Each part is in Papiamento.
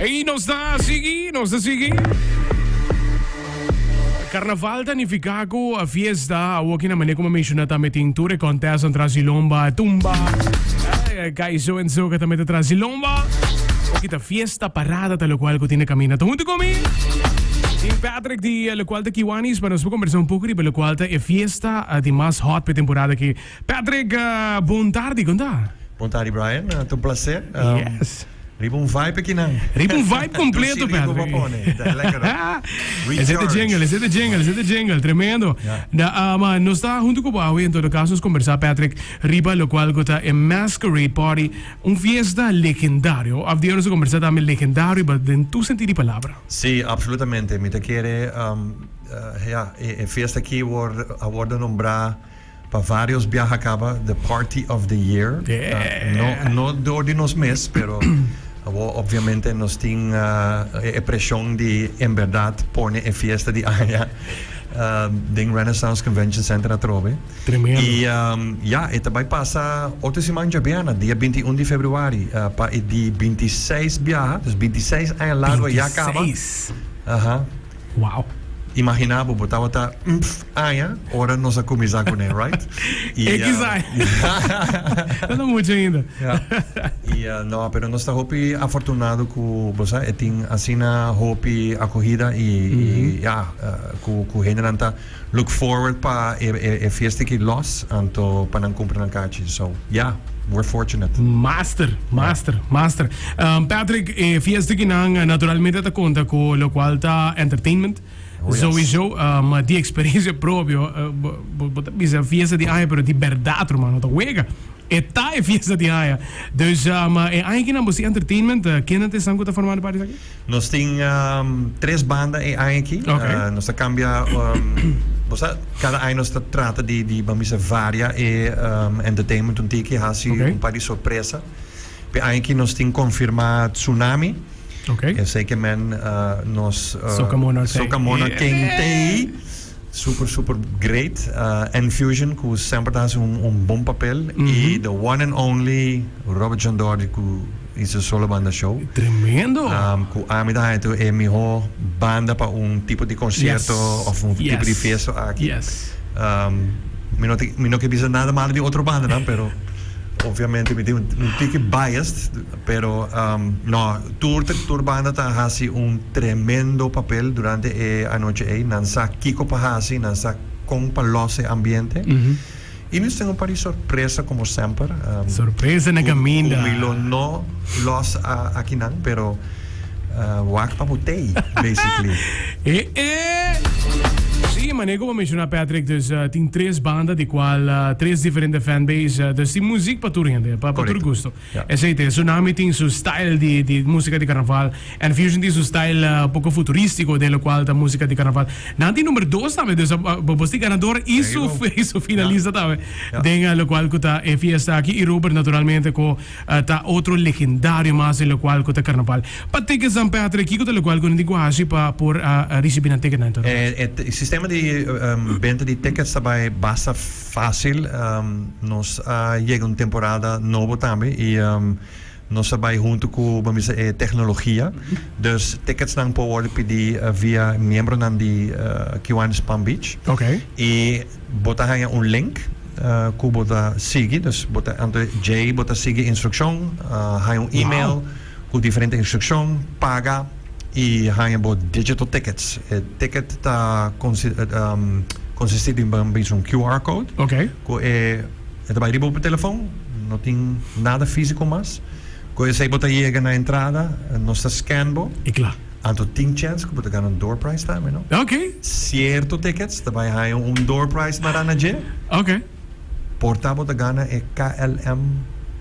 Ey, nos ta sigui, nos ta sigui. Carnaval ta nifica cu a fiesta, awo aki na manera como menciona tambe tin tur e contest tras di lomba, tumba, eh, kai so en so que tambe ta tras di lomba. Oki ta fiesta, parada, ta locual cu tin na camina. Ta hunto con mi, tin Patrick di locual ta Kiwanis, pa nos por conversa un poco riba locual ta e fiesta di mas hot pe temporada aki. Patrick, bon tardi, con ta? Bon tardi Brian, ta un placer. Yes. Riba un vibe akinan. Riba un vibe completo, Patrick. Patrick. Pone. Ta lekker hoor. Ese te jingle, ese te jingle, ese te jingle. Tremendo. Ja. Da, uh, ma nos ta hunto cu bo awe, en todo caso nos conversa, Patrick, riba locual cu ta e Masquerade Party, un fiesta legendario. Of di nos a conversa tambe legendario, but den tur sentido di palabra. Sí, absolutamente. Mi ta kere, um, uh, ja, e, e fiesta aki wor, a wordo nombra Pa varios biaha caba the party of the year. Yeah. No, no door di nos mes, pero awor obviamente nos tin e presion di en berdad pone e fiesta di aña den Renaissance Convention Center atrobe. Tremendo. Y ya, e ta bay pasa otro siman djabiana, dia binti un di februari, pa e di bintiseis biaha, dus bintiseis aña largo ya caba. Bintiseis. Aha. Wow. Imagina bo, bo tabata mpf aña ora nos a cuminsa cune, right? Y, X aña. No ta mucho ainda. Ja. Y, no, pero nos ta hopi afortunado cu, bo sa, e tin asina hopi acogida y, y ja, cu, cu hendenan ta look forward pa e, e, e fiesta aki los, anto pa nan cumpra nan kachi. So, ja. We're fortunate. Master, master, master. Patrick, e fiesta kinan naturalmente ta konta ku lokual ta entertainment. Oh, yes. Sowieso, um, di experiencia propio, bo, bo ta bisa fiesta di aña, pero di berdad, hermano, ta wega. E ta e fiesta di aña. Dus, um, e aña kinan bo si entertainment, kende ta esnan ku ta formando parti esaki? Nos tin tres banda e aña aki. Okay. Nos ta cambia, bo sa, cada aña nos ta trata di, di ban bisa varia e entertainment un tiki, haci Okay. un par di sorpresa. P'e aña aki nos tin confirma Tsunami. Okay. Esey ke men nos Soca Monarch tey. Soca Monarch Yeah. ken tey. Super super great. Enfusion cu semper ta haci un un bon papel. Y the one and only Robert John Doordy cu y su solo banda show. Tremendo! Cu ami ta haña tu e miho banda pa un tipo di concierto Yes. of un tipo di Yes. fiesta aki. Yes. Mi no mi no ke bisa nada malo di otro bandanan pero obviamente mi tin un tiki biased pero no tur tur banda ta haci un tremendo papel durante e anochi ey. Nan sa kico pa haci, nan sa con pa los e ambiente. Y nos tin un par di sorpresa como semper. Sorpresa na caminda. Cu mi lo no los akinan, pero wak pa bo tey, basically. E e! Sí, manera cu bo menciona Patrick, dus tin tres banda di cual tres diferente fanbase, dus tin muziek pa tur hende, pa tur gusto. Esey te, Tsunami tin su style di di musica di carnaval, Enfusion tin su style poco futuristico den locual ta musica di carnaval. Nan tin number dos tambe, dus bo bo tin ganador y su y su finalista tambe den locual cu ta e fiesta aki. Y Robert naturalmente cu ta otro legendario mas den locual cu ta carnaval. Pa tickets nan Patrick, kico ta locual cu nan tin cu haci pa por ricibi nan ticketnan? E sistema di benta di tickets ta bay basta Fácil, nos a yega un temporada nobo tambe y nos a bay hunto cu bo bisa e tecnologia. Dus ticketsnan por wordo pidi via miembronan di Kiwanis Palm Beach. Y bo ta haya un link cu bo ta sigui, dus bo ta anto djey bo ta sigui instruccion, haya un email cu diferente instruccion, paga. y haña bo digital tickets. E ticket ta. konsistí di ban bisa un QR code. Ok. Ku e e ta bai riba bo telefon, no tin nada físiko mas. Ku esei bo ta yega na entrada, nos ta scan bo. I kla. Anto tin chèns ku bo ta gana un door prize tambe, no? Ok. Sierto tickets ta bai haña un door prize mará na dje. Ok. Por ta bo ta gana e KLM.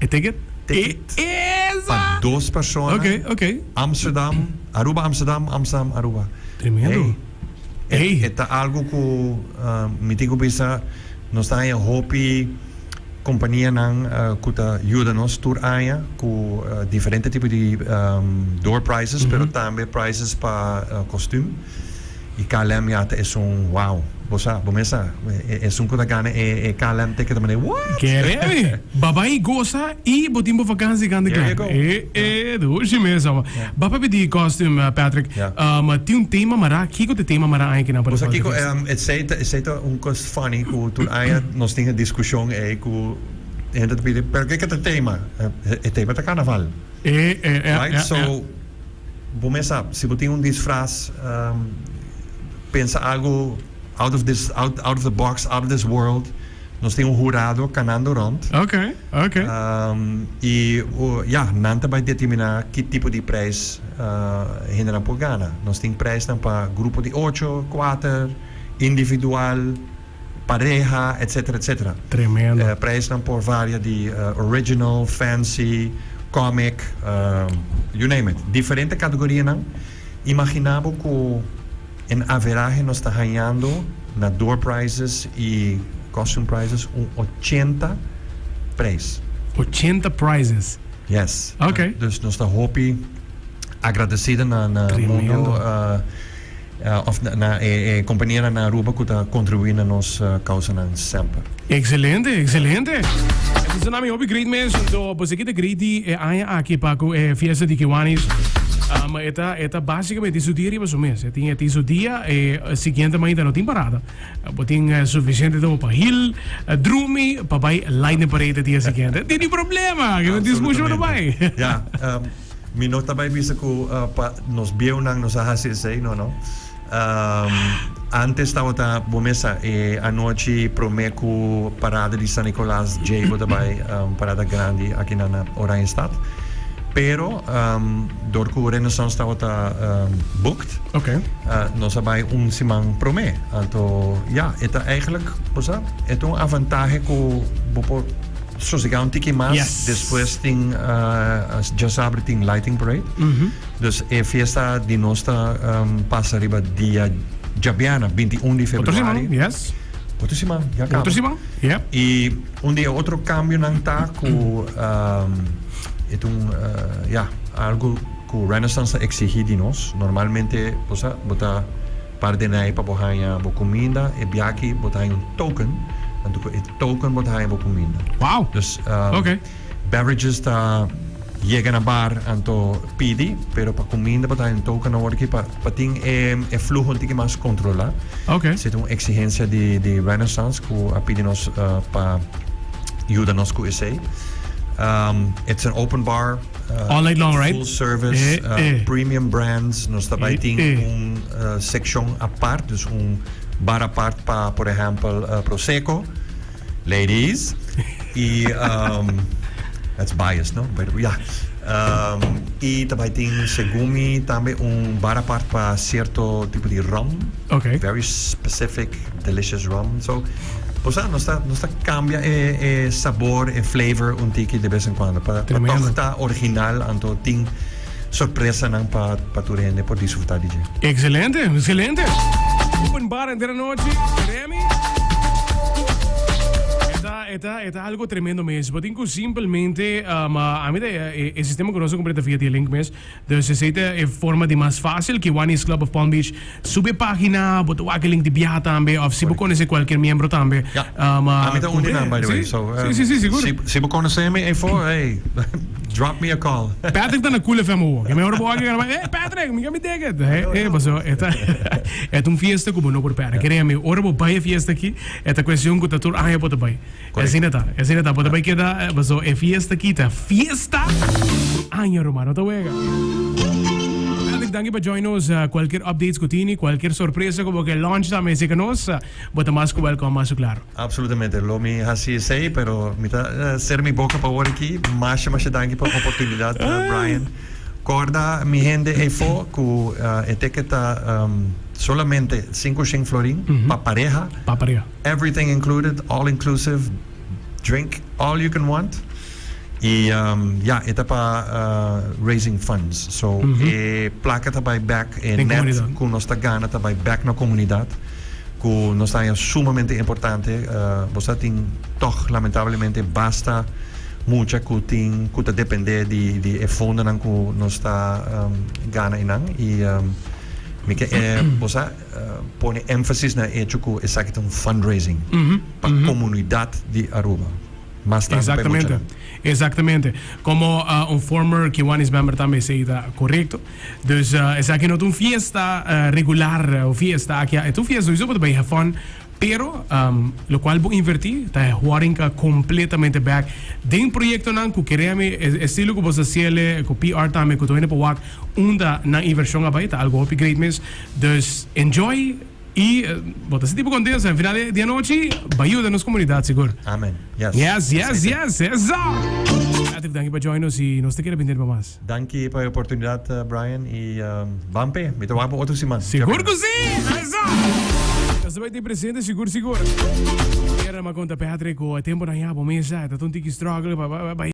E ticket? Ticket. Esa! Pa dos persona. Ok, ok. Amsterdam, Aruba, Amsterdam, Amsterdam, Aruba. Tremendo. Hey. E ta algo ku mi tin ku bisa nos ta haña hopi kompanianan ku ta yuda nos tur aña ku diferente tipo di door prizes pero tambe prizes pa kostuum. I KLM ya ta esun wow. Bo sa, bo mes sa. Esun ku ta gana e KLM ticket ta manera what? Kere mi. Baba i gosa i bo tin bo vakansi kanta There kla. you go. E e dushi mes amo. Ba papia di costume Patrick. Ya. Tin un tema mará. Kiko ta e tema mará aña kinan pa Bo sa Revival kiko Fest? esei ta esei ta un kos funny ku tur aña nos tin e diskushon ei ku hende ta pidi pero kiko ta e tema? E tema ta karnaval. E e ya Right? ya So ya. Bo mes sa, si bo tin un disfraz, pensa algo out of this, out, out of the box, out of this world. Nos tin un hurado kanando rond. Ok, ok. I ya, nan ta bai determiná ki tipo di prijs hendenan por gana. Nos tin prijsnan pa grupo di ocho, kuater, individual, pareha, etcetera, etcetera. Tremendo. Prijsnan por varia di original, fancy, comic, you name it. Diferente categorianan. Imagina bo cu en averahe nos ta hañando na door prizes y costume prizes un ochenta prijs. 80 prizes. Yes. Ok. Dus nos ta hopi agradecido na na Tremendo. mundo. Of na e kompanianan na Aruba ku ta kontribuí na nos kausanan semper. Excelente, excelente. Esaki ta mi hopi great mes. Anto bo seki ta great di e aña aki pa ku e fiesta di Kiwanis. E ta e ta basikamente su dia riba su mes. E tin e tin su dia e siguiente mainta no tin parada. Bo tin sufisiente tempo pa hil, drumi, pa bai Lightning Parade e dia siguiente. Tin ni problema, ke no tin mucho pa no bai. Ya. Mi no ta bai bisa ku pa nos bieunan nos a hasi esei, no no. Antes tabata bo mesa e anochi prome ku parada di San Nicolas djei bo ta bai parada grandi aki na Oranjestad. Pero dor ku Renaissance tabata booked, nos a bai un siman prome. Anto ya, e ta eigenlijk, bo sa, e ta un avantahe ku bo por. Sosegá un tiki mas, Yes. despues tin djasabra tin lighting parade. Dus e fiesta di nos ta pasa riba dia djabièrnè, 21 di Otro siman, februari. yes. Otro siman, ya kaba. Otro siman, yep. I un di e otro kambionan ta ku e ta un ya, algu ku Renaissance ta eksigí di nos. Normalmente, bo sa, bo ta. Par den ei pa bo haña bo kuminda, e biaki bo ta haña un token, anto ku e token bo ta haña bo kuminda. Wow! Dus Ok. beverages ta yega na bar anto pidi, pero pa kuminda bo ta haña un token awor aki pa pa tin e e fluho un tiki mas kontrolá. Ok. Esei ta un eksigensia di di Renaissance ku a pidi nos pa yuda nos ku esei. It's an open bar. All night long, right? Full service, Eh, eh. premium brands. Nos ta bai Eh, tin eh. un seccion apart, dus un bar apart pa, por ehempel, Prosecco. Ladies. Y, that's biased, no? But, yeah. Y ta bai tin, segun mi, tambe un bar apart pa cierto tipo di rum. Okay. Very specific, delicious rum. So, bo sa, nos ta, nos ta cambia e, e sabor, e flavor un tiki de bes en cuando. Pa, pa Tremendo. toch ta original, anto tin sorpresanan pa, pa tur hende por disfruta di dje. Excelente, excelente. Open bar entera nochi, Remy. E ta, e ta, e ta algo tremendo mes. Bo tin cu simplemente, um, a mi ta e, e sistema cu nos a cumpra ta via die link mes. Dus esei ta e forma di mas fácil. Kiwanis Club of Palm Beach subi e página, bo ta wak e link di biaha tambe òf si bo konosé kualkier miembro tambe. Ja. Ami ta un di nan, by the way. Sí, So, sí, sí, sí, sigur. Si, si bo konosé mi eyfo, hey, drop me a call. Patrick ta na Cool FM awor. Ke mehor bo wak e graba, hey Patrick, mi ke mi ticket. Hey, hey, paso e ta e ta un fiesta ku bo no por pèrdè. Kere mi, ora bo bai e fiesta aki, e ta kuestion ku ta tur aña bo ta bai. Asina ta, asina ta. Bo ta bai keda, paso e fiesta aki ta fiesta aña, ruman. No ta wega. danki pa join nos. Cualkier updates cu tini, cualkier sorpresa cu bo ke launch tambe esey cu nos, bo ta mas cu welcome, mas cu claro. Absolutamente, lo mi haci esey, pero mi ta cera mi boca pa awor aki. Masha, masha danki pa oportunidad, Brian. Corda mi hende eyfo cu e ticket ta solamente 500 florin pa pareha. Pa pareha. Everything included, all inclusive, drink all you can want. Y ya, e ta pa raising funds. So e placa ta bay back, e net cu nos ta gana ta bay back na comunidad, cu nos ta haña sumamente importante. Bo sa tin toch lamentablemente basta mucha cu tin cu ta depende di e fondonan cu nos ta gana eynan. Y mi ke bo sa pone enfasis na e hecho cu esaki ta un fundraising pa comunidad di Aruba. Mas tantu pa e Exactamente. muchanan. Exactamente. Como un former Kiwanis member tambe esey ta correcto. Dus esaki no ta un fiesta regular, un fiesta aki. E ta un fiesta sowieso bo ta bay have fun, pero locual bo inverti ta horinca completamente back den proyectonan cu keremi e estilo cu bo ta haciele cu PR tambe cu tur hende por wak unda nan inversion a bay ta algo hopi great mes. Dus enjoy. Y bo ta sinti bo contento en final di anochi ba yuda nos comunidad sigur. Amen. Yes. Yes, yes, yes. Esa. Patrick, danki pa join nos y nos ta kere bini pa mas. Danki pa e oportunidad, Brian, y ban p'e. Mi ta wak bo otro siman. Sigur cu si. Esa. Nos ta bay tin presente sigur sigur. Mira, m'a conta Patrick cu e temponan ya bo mesa ta un tiki struggle pa bay.